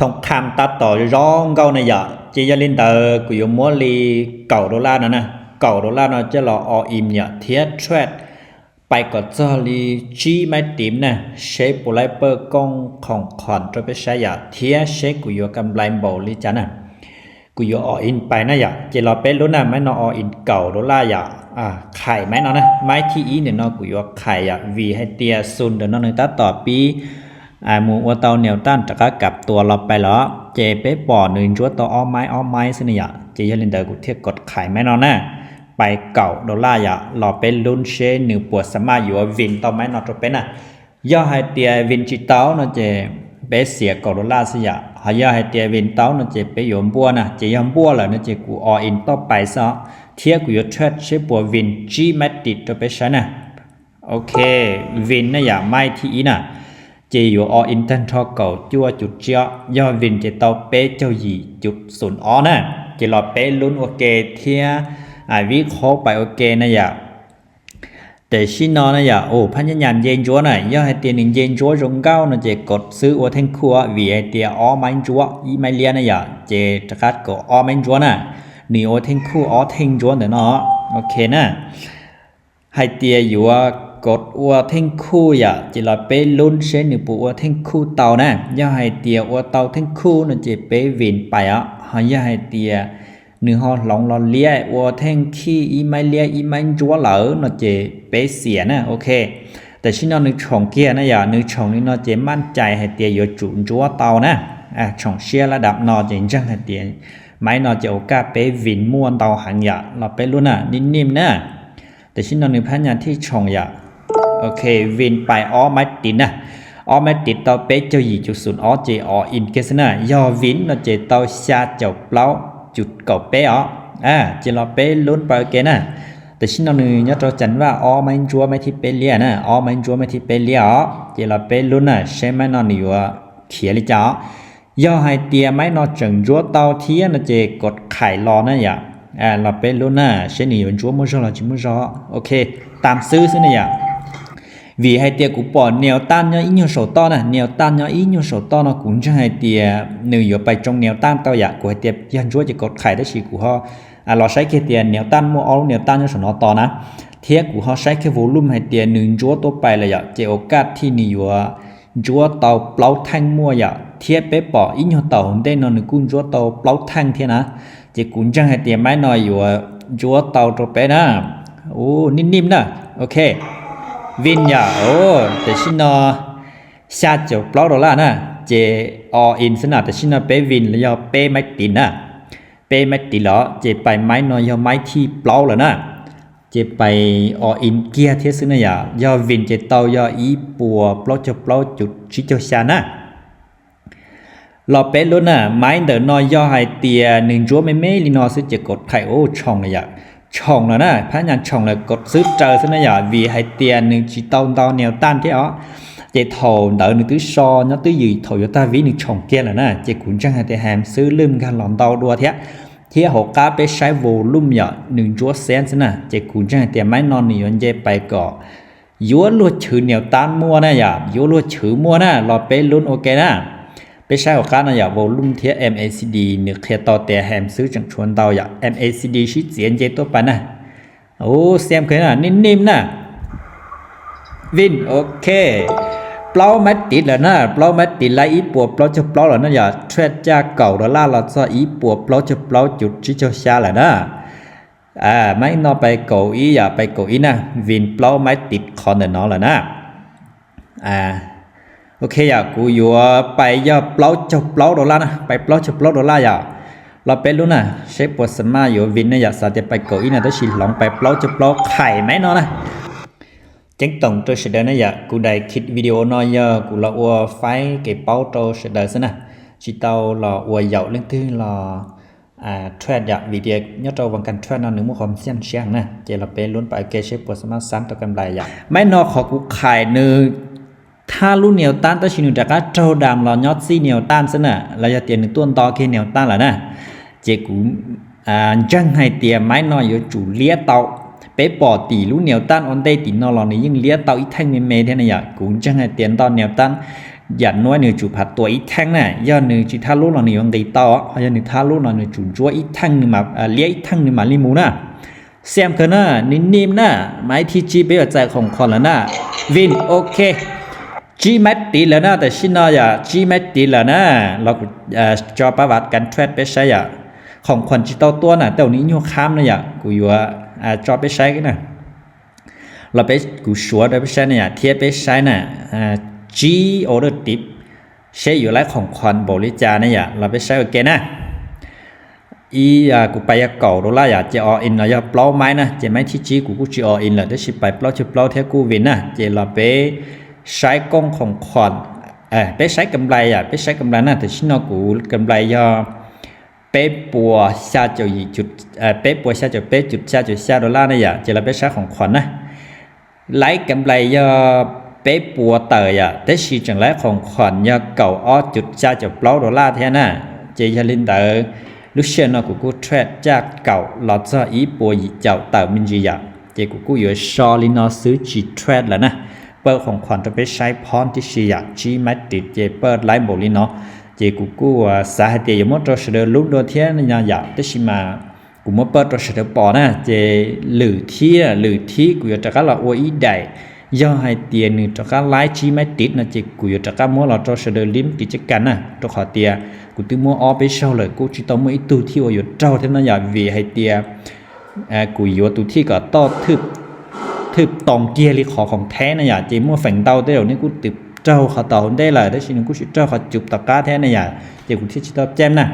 Thoob kham tab tom zoo nkauj na yom, ces yog li ntawd kuv yuav muab li kaum dollar no na, kaum dollar no coj los all in yom, thiab trade pais kom txog li tsib maiv tiv na, seb puas laib pawj kooj khoom khoom rau peb saib yom, thiab seb kuv yuav kam nplai npaum li cas na. Kuv yuav all in pais na yom, ces los peb lub na, maiv no all in kaum dollar yom, khais maiv no na, maiv thib ib ntawm no kuv yuav khais yom, vim hais tias xu ntawm no nws tab tom pib mus ua tau niam taj rov qab kam tua los pais los, ces peb pom nws ntsuab tau ob maiv ob maiv xwb na yom, ces yog li ntawd kuv thiaj kom khais maiv no na, pais kaum dollar yom, los peb lub seb nws puas xa maj yuav vin tau maiv no rau peb na. Yog hais tias vin tsis tau no ces peb xiam kaum dollar xwb yom, ho yog hais tias vin tau no ces peb yuav npuaj na, ces yog npuaj lawm no ces kuv all in toj pais xwb os, thiab kuv yuav trade seb puas vin tsib maiv tiv rau peb saib na. Ok, vin na yom, maiv thib ib na, ces yuav all in tag nrho kaum cuaj cum tsib, yog vin ces tau peb caug yim cum xoom ob na, ces los peb lub ua ke thiab vib qhob pais ua ke na yom. Tam sim no na yom, ua phab nyab nyam nce ntsuab na, yog hais tias nws nce ntsuab zoo nkauj no ces kom xwb ua theej khuj, vim hais tias ob maiv ntsuab ib maiv liab na yom, ces rov qab kom ob maiv ntsuab na, nws yuav ua theej khuj ob theej ntsuab ntawm no. Ok na, hais tias yuav kom ua theej khuj yom, ces los peb lub seb nws puas ua theej khuj tau na. Yog hais tias ua tau theej khuj no ces peb vin pais os, ho yog hais tias nws ho hloov los liab ua theej khij ib maiv liab ib maiv ntsuab lawm no ces peb xiam na. Ok, tam sim no nws tshoom kiag na yom, nws tshoom li no ces maj cai hais tias yuav tsum ntsuab tau na. Tshoom siab lab dam no ces ntseeg hais tias maiv no ces ua kaj peb vin muaj ntau heev yom, los peb lub na, nim nim na. Tam sim no nws phab nyas thij tshoom yom. Ok, vin pais ob maiv tiv na, ob maiv tiv tau peb caug yim cum xoom ob ces all in kiag xwb na, yog vin no ces tau xya caum plaub cum kaum peb os. Ces los peb lub pais ua ke na. Tam sim no nws nyob rau cas vaj ob maiv ntsuab maiv thib peb liab na, ob maiv ntsuab maiv thib peb liab os, ces los peb lub na seb maiv no nws yuav khiav li cas os. Yog hais tias maiv no tseem ntsuab tau thiab no ces kom khais los na yom, los peb lub na seb nws yuav ntsuab muaj zog los tsis muaj zog. Ok, tam xwb xwb na yom. Vim hais tias kuv pom niam taj nyob ib nyuag saum toj na, niam taj nyob ib nyuag saum toj no kuv ntseeg hais tias nws yuav pais tsoo niam taj tau yom. Kuv hais tias yog ntsuab ces kom khais, tab sis kuv ho los saib kiag tias niam taj muaj ob lub niam taj nyob saum no tos na, thiab kuv ho saib kiag volume hais tias nws ntsuab tuaj pais lawm yom, ces ua kaj thij nws yuav ntsuab tau plaub theej muaj yom, thiab peb pom ib nyuag tau hauv ntej no nws kuj ntsuab tau plaub theej thiab na. Ces kuv ntseeg hais tias maiv no yuav ntsuab tau rau peb na. Nim nim na. Ok, vin yom, tam sim no xya caum plaub dollar na, ces all in xwb na, tam sim no peb vin los yog peb maiv tiv na, peb maiv tiv los ces pais maiv no yog maiv thij plaub lawm na, ces pais all in kiag thiab xwb na yom, yog vin ces tau yog ib puas plaub caug plaub cum tsib caug xya na. Los peb lub na, maiv ntawm no yog hais tias nws ntsuab me me li no xwb ces kom khais ua tshoom lawm yom, tshoom lawm na, phab nyas tshoom lawm kom xwb raws xwb na yom, vim hais tias nws tsis tau ntau niam taj thiab os. Ces thaum ntawd nws twb so nyob twb ywm, thaum yuav tag vib nws tshoom kiag lawm na, ces kuv ntseeg hais tias heem xwb lwm nkag los ntau dua thiab. Thiab hauv qab peb saib volume yom, nws ntsuab xeeb xwb na, ces kuv ntseeg hais tias maiv no nws yuav nce pais kom yuav luag chwv niam taj muaj na yom, yuav luag chwv muaj na, los peb lub ua ke na. Peb saib hauv qab no yom, volume thiab M A C D nws qhia tau tias heem xwb tseem tshuav ntau yom, M A C D sib txiav nce tuaj pais na. Ub, xiam kawg na, nim nim na. Vin, ok. Plaub maiv tiv lawm na, plaub maiv tiv laib ib puas plaub caug plaub lawm na yom, trade caj kaum dollar los txog ib puas plaub caug plaub cum tsib caug xya lawm na. Maiv no pais kaum ib yom, pais kaum ib na, vin plaub maiv tiv qhov ntawm no lawm na. Ok yom, kuv yuav pais yog plaub caug plaub dollar na, pais plaub caug plaub dollar yom. Los peb lub na, seb puas xa maj yuav vin na yom, xav tias pais kaum ib na, tab sis hloov pais plaub caug plaub, khais maiv no na. Ceeb toom rau sawv daws na yom, kuv daim video no yog kuv los ua faib kev paub rau sawv daws xwb na, tsis tau los ua yaum leej twg los trade yom, vim tias nyob rau vas kas trade no nws muaj qhov xiam siab heev na, ces los peb lub pais ua ke seb puas xa maj xab tau kam nplais yom. Maiv no qhov kuv khais nws thab lub niam taj, tab sis nws rov qab raug dam los nyob txij niam taj xwb na, los yog tias nws tuaj nto kiag niam taj lawm na, ces kuv ntseeg hais tias maiv no yuav tsum liab tau. Peb pom tim lub niam taj ua ntej tim no los nws yeej liab tau ib theej me me thiab na yom, kuv ntseeg hais tias nto niam taj yam nuav nws tsum phav tua ib theej na, yog nws tsis thab lub los nws yuav nqis tau, ho yog nws thab lub los nws tsum ntsuab ib theej, nws mam liab ib theej nws mam li mus na. Xem kawg na, nws nim na, maiv thib tsib peb yuav txais khoom khuam lawm na. Vin, ok. Tsib maiv tiv lawm na, tam sim no yom, tsib maiv tiv lawm na. Los kuv tso pab vav kan trade peb saib yom. Khoom khuam tsis tau tuaj na, tej zaum nws nyuag khab na yom, kuv yuav tso peb saib na. Los peb, kuv suav rau peb saib na yom, thiab peb saib na, tsib order tiv, seb yuav laib khoom khuam npaum li cas na yom, los peb saib ua ke na. Ib, kuv pais yog kaum dollar yom, ces all in no yog plaub maiv na, ces maiv thib tsib kuv kuj tsis all in lawm, tab sis pais plaub caug plaub thiab kuj vin na, ces los peb saib kooj khoom khuam, peb saib kam nplais yom, peb saib kam nplais na, tam sim no kuv kam nplais yog peb puas xya caum yim, peb puas xya caum peb cum xya caum xya dollar na yom, ces los peb saib khoom khuam na. Laib kam nplais yog peb puas tawm yom, tab sis tseem laib khoom khuam yog kaum ob cum xya caum plaub dollar thiab na. Ces yog li ntawd, lub sij hawm no kuv kuj trade caj kaum los txog ib puas yim caum tawm me ntsis yom, ces kuv kuj yuav so li no xwb tsis trade lawm na. Pab khoom khuam rau peb saib phom tib si yom, tsib maiv tiv ces pab laib npaum li no. Ces kuv kuj xav hais tias yuav muab rau sawv daws lub dua thiab no yom, tab sis mas kuv muab pab rau sawv daws pom na, ces lwm thib, lwm thib kuv yuav rov qab los ua ib daim. Yog hais tias nws rov qab laib tsib maiv tiv no ces kuv yuav rov qab muab los rau sawv daws lib tiv caj kas na, rau qhov tias kuv twb muab ob peb zaug lawm kuj tsis tau muaj ib tug thib uas yuav raug thiab no yom, vim hais tias kuv yuav tus thij kom toj thwj toos kiag li qhov khoom theb na yom, ces muaj feem ntau tej zaum nws kuj twb raug qhov tau hauv ntej lawm, tab sis nws kuj tsis raug qhov cum tom qab thiab na yom, ces kuv thiaj tsis tau cem na.